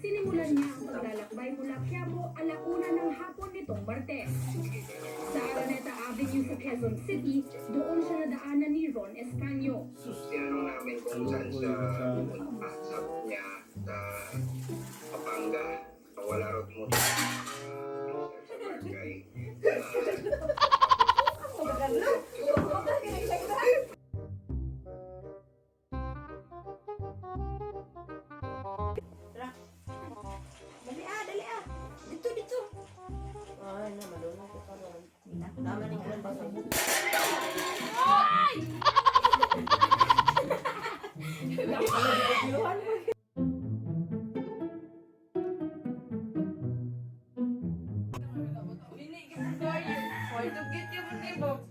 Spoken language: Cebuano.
Sinimulan niya ang paglalakbay mula Quiapo 1:00 ng hapon nitong Martes. Sa Araneta Avenue sa Quezon City, doon siya nadaanan ni Ron Escaño. Tinanong namin kung saan siya pupunta. Sabi niya sa Pampanga. Wala raw tumutuloy sa barangay. Dali ah, dali ah. Dito, dito. Ay, na, malunod ko karon. Tama ni karon pa sa Dili gyud kayo. Why to get you ni Bob?